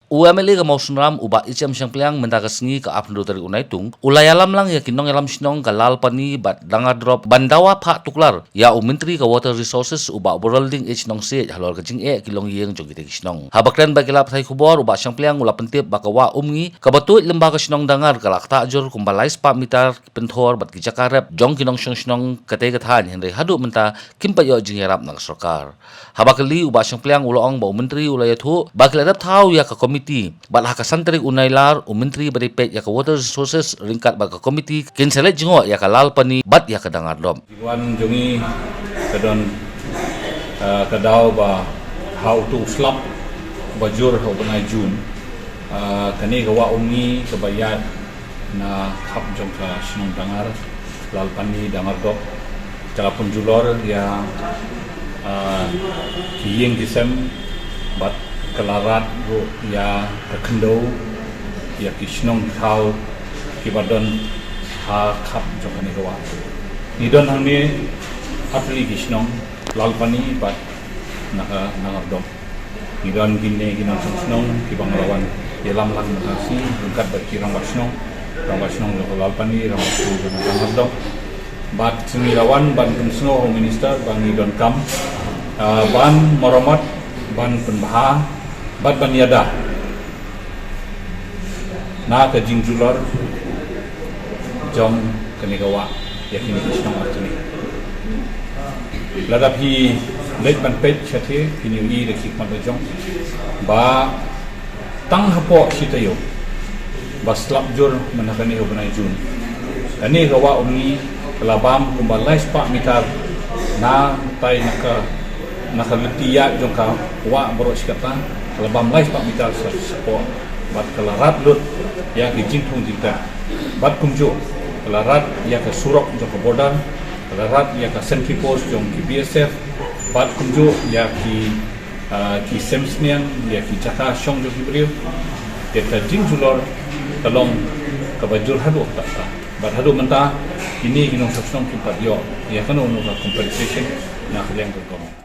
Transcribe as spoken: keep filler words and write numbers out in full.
U M L A ka Mawsynram, u Bah H M Shangpliang, mynta ka sngi ka arphew hynriew tarik u Naitung, u la ïalam lang ïa ki nongïalam shnong ka Lalpani bad Dangardrop ban dawa phah tuklar ïa u Myntri ka Water Resources, u Bah Baralding H Nongsiej, halor ka jingeh ki longïing jong kitei ki shnong. Haba kren bad ki lad pathai khubor, u Bah Shangpliang u la pyntip ba ka wah Umngi kaba tuid lyngba ka shnong Dangar ka la ktah jur kumba lai spah mitar pynthor bad ki jaka rep jong ki nongshong shnong katei ka thaiñ, hynrei haduh mynta kim pat ïoh jingïarap na ka sorkar. Haba kylli, u Bah Shangpliang u la ong ba u Myntri u la ïathuh ba ki la dep thaw ïa ka komiti bad ha ka san tarik u Nailar u Myntri ba dei peit ïa ka Water Resources ryngkat bad ka komiti kin sa leit jngoh ïa ka Lalpani bad ïa ka Dangardrop. Jingwan jong ngi ka don, ah, ka daw ba ha uto u slap ba jur ha u bnai Jun, ah, kane ka wah Umngi kaba ïaid na khap jong ka shnong Dangar, Lalpani, Dangardrop, ka la pynjulor ïa, ah, ki ïing ki sem bad ka la rat ruh ïa ka khyndew ïa ki shnong thaw kiba don ha khap jong kane ka wah. Ngi don hangne artylli ki shnong, Lalpani bad na ka Dangardrop. Ngi don kine ki nongshong shnong kiba nga la wan ïalam lang mynta ka sngi ryngkat bad ki rangbah shnong, rangbah shnong jong ka Lalpani, rangbah shnong jong ka Dangardrop. Bad ngi la wan ban pynsngew ha u minister ba ngi donkam, ah, ban maramot, ban pynbha bad ban ïada na ka jingjulor jong kane ka wah ïa kine ki shnong artylli. Lada phi leit ban peit shathie, phin ïohi da ki khmat la jong ba tang hapoh shi taïew ba slap jur mynta kane u bnai Jun, kane ka wah Umngi ka la bam kumba lai spah mitar na tai na ka, na ka lynti ïaid jong ka wah baroh shi katta, ka la bam lai spah mitar sha, shapoh, bad ka la rat lut ïa ki jingthung jingtep. Bad kumjuh ka la rat ïa ka surok jong ka border, ka la rat ïa ka sentry post jong ki B S F, bad kumjuh ïa ki, ah, ki sem sniang, ïa ki jaka shong jong ki briew. Te ka jingjulor ka long kaba jur haduh katta katta. Bad haduh mynta kine ki nongshong shnong kim pat ïoh ïa kano kano ka compensation na ka liang ka government.